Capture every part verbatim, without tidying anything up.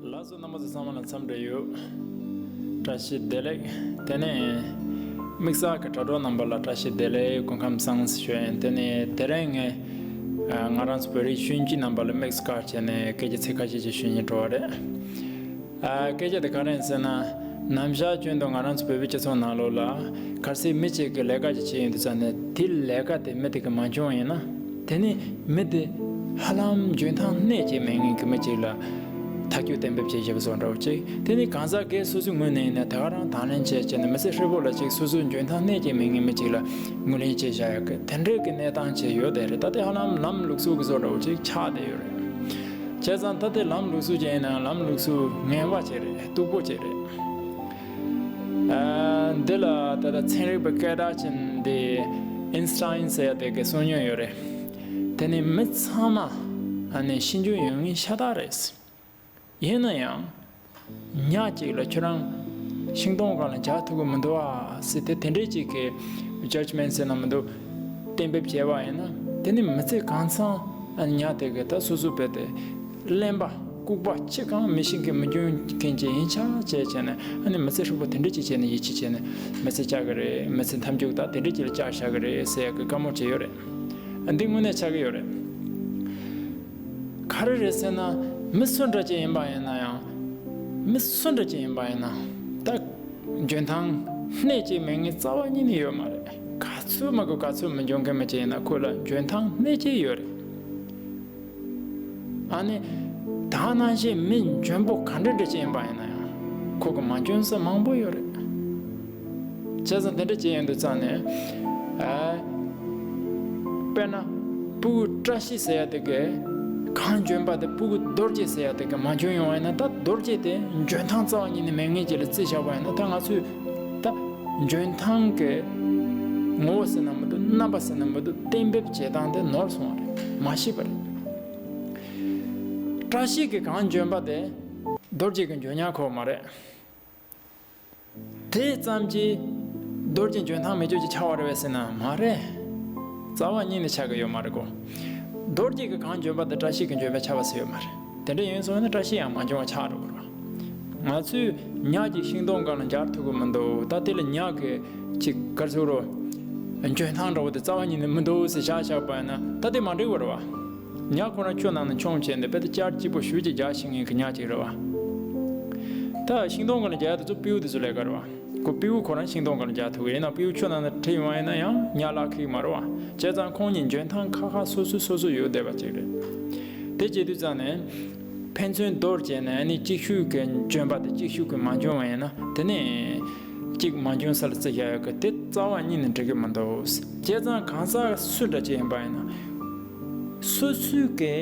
ལགས་སོ། རྣམ་པ་ཚོ་ཚང་མ་ལ་འཚམས་འདྲི་ཡོད། བཀྲ་ཤིས་བདེ་ལེགས། དེ་ནས་དམིགས་བསལ་གྱི་དྲ་གྲོགས་རྣམ་པ་ལ་བཀྲ་ཤིས་བདེ་ལེགས། སྐུ་ཁམས་བཟང་ཞུ་ཡིན། དེ་ནས་དེ་རིང་ངས་ང་རང་ཚོ་བོད་རིགས་གཞོན་སྐྱེས་རྣམ་པ་ལ་དམིགས་བཀར་བྱས་ནས་སྐད་ཆ་ཚིག་ཁ་ཤས་ཅིག་ཞུ་སྙིང་བྲོ་བ་རེད། ཨ། སྐད་ཆ་དེ་ག་རེ་ཡིན་ཟེར་ན། ནམ་ཞག་རྒྱུན་དུ་ང་རང་ཚོ་བོད་པའི་སྤྱི་ཚོགས་ནང་ལོགས་ལ་གལ་སྲིད་མི་གཅིག་གིས་ལས་ཀ་ཅིག་བྱས་ཡོང་དུས་ཙང་ནས་དེ་ལས་ཀ་དེ་མི་དེ་གིས་མ་འཇོན་ཡིན་ན། དེ་ནི་མི་དེ་ཧ་ལམ་འཇོན་ཐང་སྣེ་གཅིག་མེད་མཁན་གྱི་མི་གཅིག་ལ་ཐག་གཅོད་གཏན་འབེབས་བྱེད་བཞིན་པ་བཟོ་འདྲ་བོ་ཅིག་དེ་ནི་གང་ཟག་སྒེར་སོ་སོའི་ངོས་ནས་ཡིན་ན་དེ་ག་རང་དང་ལེན་བྱས་བྱས་ནས་མི་ཚེ་ཧྲིལ་པོ་ལ་ཅིག་སོ་སོའི་འཇོན་ཐང་སྣེ་གཅིག་མེད་མཁན་མི་གཅིག་ལ་ངོས་ལེན་བྱས་བཞག་ཡོད་གི། དེ་འདྲའི་གི་གནས་སྟངས་ཅིག་ཡོད་དེ་རེད། ད་དེ་ཧ་ལམ་ལམ་ལུགས་སྲོལ་གྱི་བཟོ་འདྲ་བོ་ཅིག་ཆགས་བསྡད་ཡོད་རེད། བྱས་ཙང་ད་དེ་ལམ་ལུགས་སྲོལ་ཅིག་ཡིན་ན་ལམ་ལུགས་སྲོལ་ངན་པ་ཅིག་རེད། སྡུག་པོ་ཅིག་རེད། ཨ། འདི་ལ་ད་ལྟ་ཚན་རིག་པ་སྐད་གྲགས་ཅན་འདི་ཨིན་སི་ཊ་ཡིན་ཟེར་ཡ་དེ་གིས་གསུངས་མྱོང་ཡོད་རེད། དེ་ནི་མི་ཚང་མ་ཨ་ནི་ཤེས་འཇོན་ཡོད་མཁན་ཤ་སྟག་རེད། ཡིན་ན་ཡང་ཉག་གཅིག་ལ་ཁྱོད་རང་ཤིང་སྡོང་སྒང་ལ་འཇགས་ཐུབ་ཀྱི་མི་འདུག་ཨ་ཟེར་དེ་དེ་འདྲའི་ཅིག་གི་ཇཇ་མེན་ཊི་ཟེར་ན་མི་འདུག་གཏན་འབེབས་བྱས་པ་ཡིན་ན་དེ་ནི་མི་ཚེ་གང་ཚང་ཨ་ནི་ཉག་དེ་གིས་ད་སོ་སོ་རྦད་དེ་གླེན་པ་ལྐུགས་པ་ཅི་གང་མི་ཤེས་མཁན་མི་འཇོན་མཁན་ཅིག་ཡིན་ཆ་བྱས་བྱས་ནས་ཨ་ནི་མི་ཚེ་ཧྲིལ་པོ་དེ་འདྲ་ཅིག་བྱས་ནས་ཡིད་ཆེས་བྱས་ནས་མི་ཚེ་བསྐྱལ་གི་རེད། མི་ཚེ་མཐའ་མཇུག་ད་དེ་འདྲ་ཅིག་ལ་བསྐྱལ་བཞག་གི་རེད་ཟེར་ཡག་གི་བཀའ་མོལ་བྱས་ཡོད་རེད། ཨ། འདི་དངོས་གནས་ཆགས་ཀྱི་ཡོད་རེད། ག་རེ་རེད་ཟེར་ན། མི་སུ་འདྲ་ཅིག་ཡིན་པ་ཡིན་ན་ཡང་། མི་སུ་འདྲ་ཅིག་ཡིན་པ་ཡིན་ན། ད་འཇོན་ཐང་སྣེ་གཅིག་མེད་མཁན་རྩ་བ་ཉིད་ནས་ཡོད་མ་རེད། ག་ཚོད་མ་དགོས་ག་ཚོད་མི་འཇོན་མཁན་མི་ཅིག་ཡིན་ན་ཁོ་ལ་འཇོན་ཐང་སྣེ་གཅིག་ཡོད་རེད། ཨ་ནི། ད་ནང་བཞིན་མི་འཇོན་པོ་ག་འདྲ་འདྲ་ཅིག་ཡིན་པ་ཡིན་ན་ཡང་ཁོ་གི་མ་འཇོན་ས་མང་པོ་ཡོད་རེད། བྱས་ཙང་དེ་འདྲ་བྱས་ཡོང་དུས་ཙང་ནས། ཨ། དཔེར་ན། ཕྲུ་གུ་བཀྲ་ཤིས་ཟེར་ཡ་དེ་གས། གང་འཇོན་པ་དེ་ཕྲུ་གུ་རྡོ་རྗེ་ཟེར་ཡ་དེ་གས་མ་འཇོན་ཡོང་བ་ཡིན་ན་ད་རྡོ་རྗེ་དེ་འཇོན་ཐང་རྩ་བ་ཉིད་ནས་མེད་མཁན་ཅིག་ལ་རྩིས་བཞག་པ་ཡིན་ན་ད་ང་ཚོས། ད། འཇོན་ཐང་གི་ངོ་བོ་ཟེར་ན་མི་འདུག་རྣམ་པ་ཟེར་ན་མི་འདུག་གཏན་འབེབས་བྱེད་སྟངས་དེ་ནོར་སོང་བ་རེད། མ་ཤེས་པ་རེད། བཀྲ་ཤིས་ཀྱི་གང་འཇོན་པ་དེ། རྡོ་རྗེ་གི་འཇོན་ཉག་ཁོ་མ་རེད། དེ་ཙམ་གྱིས་རྡོ་རྗེ་འཇོན་ཐང་མེད་ཅོག་ཅིག་ཆགས་པ་རེད་པས་ཟེར་ན་མ་རེད། རྩ་བ་ཉིད་ནས་ཆགས་ཀྱི་ཡོད་མ་རེད་གོ། རྡོ་རྗེ་གི་གང་འཇོན་པ་དེ་བཀྲ་ཤིས་ཀྱི་འཇོན་པས་ཆགས་པ་ཟེར་ཡོད་མ་རེད། དེ་འདྲ་ཡིན་སོང་ན་བཀྲ་ཤིས་ཡང་མ་འཇོན་པ་ཆགས་འགྲོ་གི་རེད། ང་ཚོས་ཉག་གཅིག་ཤིང་སྡོང་སྒང་ལ་འཇགས་ཐུབ་ཀྱི་མི་འདུག་ད་དེ་ལ་ཉག་གི་ཅིག་ག་རེ་ཟེར་རོ། འཇོན་ཐང་འདྲ་བོ་དེ་རྩ་བ་ཉིད་ནས་མི་འདུག་ཟེར་བཞག་བཞག་པ་ཡིན་ན་ད་དེ་མ་འགྲིག་པ་རེད་བ། ཉག་ཁོ་རང་ཆུ་ནང་ནས་མཆོང་བྱས་ནས་དཔེ་དེ་ཅར་སྐྱིད་པོ་ཞེ་ཅིག་རྒྱག་ཤེས་མཁན་གྱི་ཉག་ཅིག་རེད་བ། ད་ཤིང་སྡོང་སྒང་ལ་རྒྱག་ཡ་དེ་ཚོ་སྤྲེའུ་དེ་ཚོ་ལས་ཀ་རེད་བ། ཁོ་སྤྲེའུ་ཁོ་རང་ཤིང་སྡོང་སྒང་ལ་རྒྱག་ཐུབ་ཀྱི་ཡིན་ན་སྤྲེའུ་ཆུ་ནང་ནས་ཁྲིད་ཡོང་བ་ཡིན་ན་ཡང་ཉག་བརླག་གི་མ་རེད་བ། བྱས་ཙང་ཁོང་གཉིས་འཇོན་ཐང་ཁ་ཁ་སོ་སོ་སོ་སོ་ཡོད་བསྡད་པ་ཅིག་རེད། དེ་བྱེད་དུས་ཙང་ནས། ཕན་ཚུན་བསྡུར་བྱས་ནས་ནི་གཅིག་ཤོས་ཀྱི་འཇོན་པ་དེ་གཅིག་ཤོས་ཀྱིས་མ་འཇོན་བ་ཡིན་ན་དེ་ནི། གཅིག་མ་འཇོན་ས་ལ་རྩི་བཞག་ཡོད་ཀི་དེ་རྩ་བ་ཉིད་ནས་འགྲིག་གི་མི་འདུག་བྱས་ཙང་གང་ཟག་སུ་འདྲ་ཅིག་ཡིན་པ་ཡིན་ན། སོ་སོའི་གི་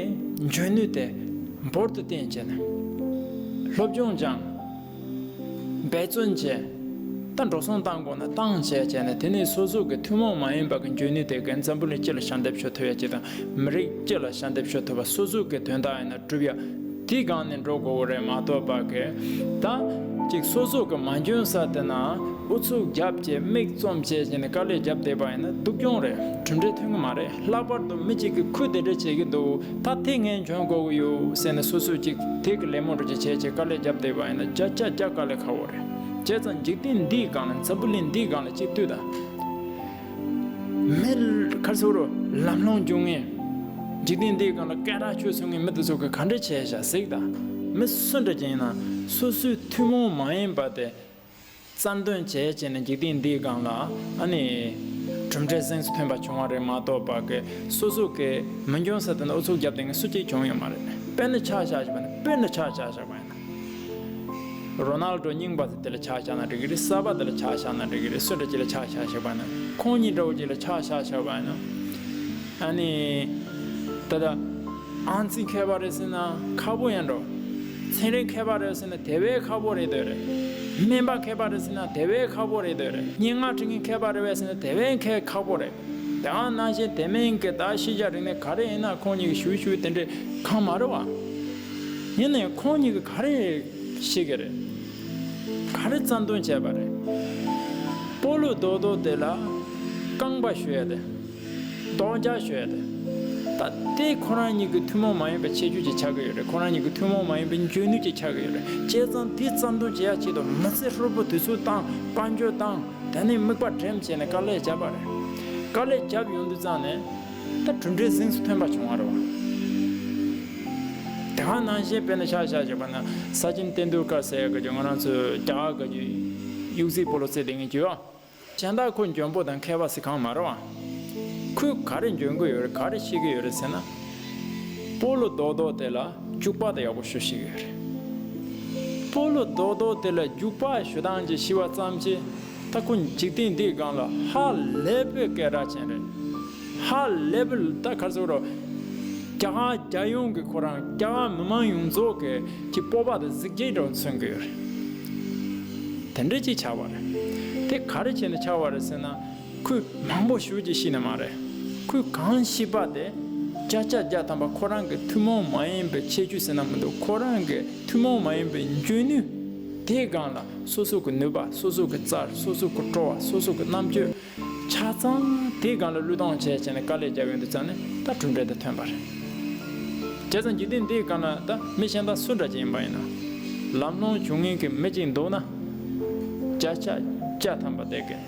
འཇོན་ནུས་དེ་འབུར་དུ་བཏོན་བྱས་ནས། སློབ་སྦྱོང་སྦྱངས། འབད་བརྩོན་བྱས། ད་འགྲོ་སོང་བཏང་དགོས་ན་བཏང་བྱས་བྱས་ནས་དེ་ནས་སོ་སོ་གི་ཐུན་མོང་མ་ཡིན་པ་གི་འཇོན་ནུས་དེ་གི་འཛམ་བུ་གླིང་སྤྱི་ལ་ཞབས་འདེགས་ཞུ་ཐུབ་ཡ་ཅིག་དང་མི་རིགས་སྤྱི་ལ་ཞབས་འདེགས་ཞུ་ཐུབ་པ་སོ་སོ་གི་དོན་དག་ཡིན་ན་སྒྲུབ་ཡ། དེའི་སྒང་ནས་འགྲོ་དགོས་རེད་མ་གཏོགས་པ་གི། ད། ཅིག་སོ་སོ་གི་མ་འཇོན་ས་དེ་ན་ཨུ་ཚུགས་རྒྱབ་བྱས་མིག་བཙུམ་བྱས་བྱས་ནས་དཀའ་ལས་རྒྱབ་བསྡད་པ་ཡིན་ན་སྡུག་གྱོང་རེད། གྲུབ་འབྲས་ཐོན་གི་མ་རེད། ལྷག་པར་དུ་མི་གཅིག་གིས་ཁུར་དེ་འདྲ་བྱེད་ཀྱི་འདུག་ད་དེ་ངས་འཇོན་དགོས་ཀྱི་ཡོད་ཟེར་ནས་སོ་སོས་ཅིག་དེ་གི་ལད་མོ་འདྲ་ཅིག་བྱས་བྱས་དཀའ་ལས་རྒྱབ་བསྡད་པ་ཡིན་ན་བརྒྱ་ཆ་བརྒྱ་དཀའ་ལས་ཁག་པོ་རེད། བྱས་ཙང་འཇིག་རྟེན་འདིའི་སྒང་ལ་འཛམ་བུ་གླིང་འདིའི་སྒང་ལ་གཅིག་ལྟོས་དང་། མི་ག་རེ་ཟེར་རོ། ལམ་ལྷོང་བྱུང་ངེས། འཇིག་རྟེན་འདིའི་སྒང་ལ་སྐད་གྲགས་ཆོད་སོང་ངེས་མི་དེ་ཚོ་གི་ག་འདྲ་བྱས་བཞག་གཟིགས་དང་། མི་སུ་འདྲ་ཅིག་ཡིན་ན་སོ་སོའི་ཐུན་མོང་མ་ཡིན་པ་དེ་རྩ་འདོན་བྱས་བྱས་ནས་འཇིག་རྟེན་འདིའི་སྒང་ལ་ཨ་ནི་གྲུབ་འབྲས་གཟེངས་སུ་ཐོན་པ་བྱུང་བ་རེད་མ་གཏོགས་པ་གི་སོ་སོ་གི་མི་འཇོན་ས་དེ་ན་ཨུ་ཚུགས་རྒྱབ་བསྡད་མཁན་སུ་གཅིག་བྱུང་ཡོད་མ་རེད། དཔེར་ན་ཆ་བཞག་བཞག་པ་ཡིན་ན་དཔེར་ན་ཆ་བཞག་བཞག་པ་ཡིན་ན། རོ་ནལ་ཌོ་རྙིང་པ་དེ་དེ་ལ་ཆ་བཞག་ན་འགྲིག་གི་རེད། ས་པ་དེ་ལ་ཆ་བཞག་ན་འགྲིག་གི་རེད། སུ་འདྲ་ཅིག་ལ་ཆ་བཞག་བཞག་པ་ན་ཁོང་གཉིས་འདྲ་བོ་ཅིག་ལ་ཆ་བཞག་བཞག་པ་ན། ཨ་ནི། ད་ལྟ། ཨང་རྩིས་མཁས་པ་རེད་ཟེར་ན་ཁག་པོ་ཡིན་འགྲོ། ཚན་རིག་མཁས་པ་རེད་ཟེར་ན་དེ་བས་ཁག་པོ་རེད་འདོད་རེད། སྨན་པ་མཁས་པ་རེད་ཟེར་ན་དེ་བས་ཁག་པོ་རེད་འདོད་རེད། སྙན་ངག་འབྲི་མཁན་མཁས་པ་རེད་བས་ཟེར་ན་དེ་བས་མཁས་ཁག་པོ་རེད། དེ་ག་ནང་བཞིན་དེ་མིན་གྱི་ད་ཤེས་བྱ་རིག་གནས་ག་རེ་ཡིན་ན་ཁོང་གཉིས་ཀྱི་ཞུ་ཞུ་དེ་འདྲའི་གང་མ་རེད་བ། ཡིན་ནའི་ཁོང་གཉིས་ཀྱིས་ག་རེ་ཤེས་ཀྱི་རེད། ག་རེ་རྩ་འདོན་བྱས་པ་རེད། སྤོ་ལོ་རྡོག་རྡོག་དེ་ལ་རྐང་པ་ཞུ་ཡ་དེ། རྡོག་རྒྱག་ཞུ་ཡ་དེ། དེ་ཁོ་རང་ཉིད་ཀྱི་ཐུན་མོང་མ་ཡིན་པའི་ཁྱད་ཆོས་ཅིག་ཆགས་ཀྱི་ཡོད་རེད། ཁོ་རང་ཉིད་ཀྱི་ཐུན་མོང་མ་ཡིན་པའི་འཇོན་ནུས་ཅིག་ཆགས་ཀྱི་ཡོད་རེད། བྱས་ཙང་དེ་རྩ་འདོན་བྱེད་ཡ་ཆེད་དུ་མི་ཚེ་ཧྲིལ་པོ་དུས་ཚོད་བཏང་། དཔལ་འབྱོར་བཏང་། དེ་ནས་དམིགས་པ་བསྒྲིམས་བྱས་ནས་དཀའ་ལས་བརྒྱབ་པ་རེད། དཀའ་ལས་བརྒྱབ་ཡོང་དུས་ཙང་ནས་ད་གྲུབ་འབྲས་གཟེངས་སུ་ཐོན་པ་བྱུང་བ་རེད་བ། དེ་ག་ནང་བཞིན་དཔེར་ན་ཆ་བཞག་བྱས་པ་ན་ས་ཅིན་ཏེན་ཏུལ་ཀར་ཟེར་ཡག་གི་ང་རང་ཚོའི་རྒྱ་གར་གི་གཡུག་རྩེད་སྤོ་ལོ་རྩེ་བསྡད་མཁན་གྱི་ཡོད། གཞན་དག་ཁོ་འཇོན་པོ་དང་མཁས་པ་ཟེར་གང་མ་རེད་བ། ཁོས་ག་རེ་འཇོན་གི་ཡོད་རེད། ག་རེ་ཤེས་ཀྱི་ཡོད་རེད་ཟེར་ན། སྤོ་ལོ་རྡོག་རྡོག་དེ་ལ་རྒྱུག་པ་དེ་ཡག་པོ་ཞེ་པོ་ཤེས་ཀྱི་ཡོད་རེད། སྤོ་ལོ་རྡོག་རྡོག་དེ་ལ་རྒྱུག་པ་ཞུ་སྟངས་ཅིག་ཤེས་པ་ཙམ་གྱིས་ད་ཁོ་འཇིག་རྟེན་འདིའི་སྒང་ལ་ཧ་ལས་པའི་སྐད་གྲགས་ཅན་རེད། ཧ་ལས་པའི་ད་ག་རེ་ཟེར་དགོས་རེད། རྒྱ་གར་རྒྱལ་ཡོངས་ཀྱི་ཁོ་རང་རྒྱ་གར་མི་མང་ཡོངས་རྫོགས་ཀྱི་ཀྱི་སྤོབས་པ་དང་གཟི་བརྗིད་འདྲ་བོ་མཚོན་གྱི་ཡོད་རེད། དེ་འདྲ་ཅིག་ཆགས་པ་རེད། དེ་ག་རེ་བྱས་ནས་ཆགས་པ་རེད་ཟེར་ན། ཁོས་མང་པོ་ཞེ་པོ་ཅིག་ཤེས་ནི་མ་རེད། ཁོས་གང་ཤེས་པ་དེ་བརྒྱ་ཆ་བརྒྱ་ཐམ་པ་ཁོ་རང་གི་ཐུན་མོང་མ་ཡིན་པའི་ཁྱད་ཆོས་ཟེར་ན་མི་འདུག་ཁོ་རང་གི་ཐུན་མོང་མ་ཡིན་པའི་འཇོན་ནུས་དེའི་སྒང་ལ་སོ་སོ་གི་ནུས་པ། སོ་སོ་གི་རྩལ། སོ་སོ་གི་སྤྲོ་བ། སོ་སོ་གི་རྣམ་དཔྱོད་ཆ་ཚང་དེའི་སྒང་ལ་བློས་གཏོང་བྱས་བྱས་ནས་དཀའ་ལས་བརྒྱབ་ཡོང་དུས་ཙང་ནས་ད་གྲུབ་འབྲས་དེ་ཐོན་པ་རེད། བྱས་ཙང་འཇིག་རྟེན་འདིའི་སྒང་ལ་ད་མི་གཞན་དག་སུ་འདྲ་ཅིག་ཡིན་པ་ཡིན་ན། ལམ་ལྷོང་བྱུང་མཁན་གྱི་མི་གཅིག་འདུག་ན། བརྒྱ་ཆ་བརྒྱ་ཐམ་པ་དེ་གིས་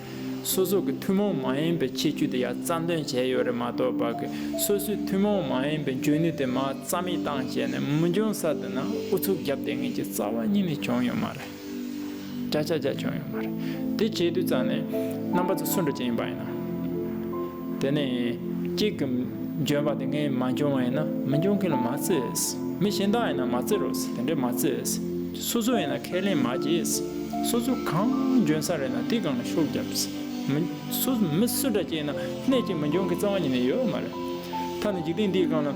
སོ་སོ་གི་ཐུན་མོང་མ་ཡིན་པའི་ཁྱད་ཆོས་དེ་ཡར་རྩ་འདོན་བྱས་ཡོད་རེད་མ་གཏོགས་པ་གི། སོ་སོའི་ཐུན་མོང་མ་ཡིན་པའི་འཇོན་ནུས་དེ་མར་རྩ་མེད་བཏང་བྱས་ནས་མི་འཇོན་ས་དེ་ན་ཨུ་ཚུགས་བརྒྱབ་བསྡད་མཁན་གྱི་རྩ་བ་ཉིད་ནས་བྱུང་ཡོད་མ་རེད། བརྒྱ་ཆ་བརྒྱ་བྱུང་ཡོད་མ་རེད། དེ་བྱེད་དུས་ཙང་ནས་རྣམ་པ་ཚོ་སུ་འདྲ་ཅིག་ཡིན་པ་ཡིན་ན། དེ་ནས་གཅིག་གི་འཇོན་པ་དེ་ངས་མ་འཇོན་པ་ཡིན་ན་མི་འཇོན་མཁན་ལ་མ་རྩི། མི་གཞན་དག་ཡིན་ན་མ་རྩི་རོགས། དེ་འདྲས་མ་རྩི། སོ་སོ་ཡིན་ན་ཁས་ལེན་མ་བྱེད། སོ་སོ་གང་འཇོན་ས་རེད་ན་དེ་སྒང་ལ་ཤུགས་རྒྱབ། མི་སུ་མི་སུ་འདྲ་ཅིག་ཡིན་ན་སྣེ་གཅིག་མི་འཇོན་མཁན་རྩ་བ་ཉིད་ནས་ཡོད་མ་རེད། ཐ་ན་འཇིག་རྟེན་འདིའི་སྒང་ལ་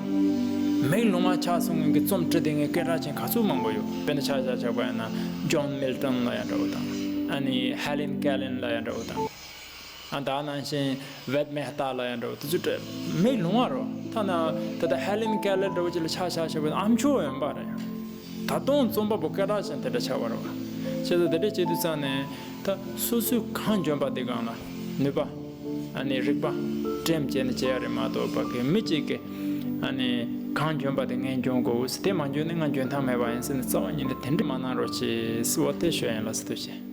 མིག་ལོང་བ་ཆགས་སོང་མཁན་གྱི་རྩོམ་བྲིས་བསྡད་མཁན་སྐད་གྲགས་ཅན་ག་ཚོད་མང་པོ་ཡོད། དཔེར་ན་ཆ་བཞག་ཆོག་པ་ཡིན་ན་ཇོན་མིལ་ཊོན་ལ་ཡང་འདྲ་བོ་དང་། ཨ་ནི་ཧེ་ལེན་ཀེ་ལན་ལ་ཡང་འདྲ་བོ་དང་། ཨ་ད་ནང་བཞིན་བེད་མེ་ཧ་ཏཱ་ལ་ཡང་འདྲ་བོ་དེ་ཚོ་བྲིས་མིག་ལོང་བ་རོ། ཐ་ན་ད་ལྟ་ཧེ་ལེན་ཀེ་ལན་འདྲ་བོ་ཅིག་ལ་ཆ་བཞག་ཆོག་པ་ཡིན་ན་ཨ་མཆོག་ཡོད་པ་རེད། ད་དུང་རྩོམ་པ་པོ་སྐད་གྲགས་ཅན་དེ་འདྲ་ཆགས་པ་རེད་བ། བྱས་ཙང་དེ་འདྲ་བྱེད་དུས་ཙང་ནས་ད་སོ་སོའི་གང་འཇོན་པ་དེ་སྒང་ལ་ནུས་པ། ཨ་ནི་རིག་པ་བསྒྲིམས་བྱས་ནས་བྱེད་ཡ་རེད་མ་གཏོགས་པ་གི་མི་གཅིག་གིས་ཨ་ནི་གང་འཇོན་པ་དེ་ངས་འཇོན་དགོས། དེ་མ་འཇོན་ན་ང་འཇོན་ཐང་མེད་པ་ཡིན་ཟེར་ནས་རྩ་བ་ཉིད་ནས་དེ་འདྲ་མ་གནང་རོགས་གྱིས་ཟེར་བ་དེ་ཤོད་ཡིན་ལ་ཟེར་དུ་བྱས།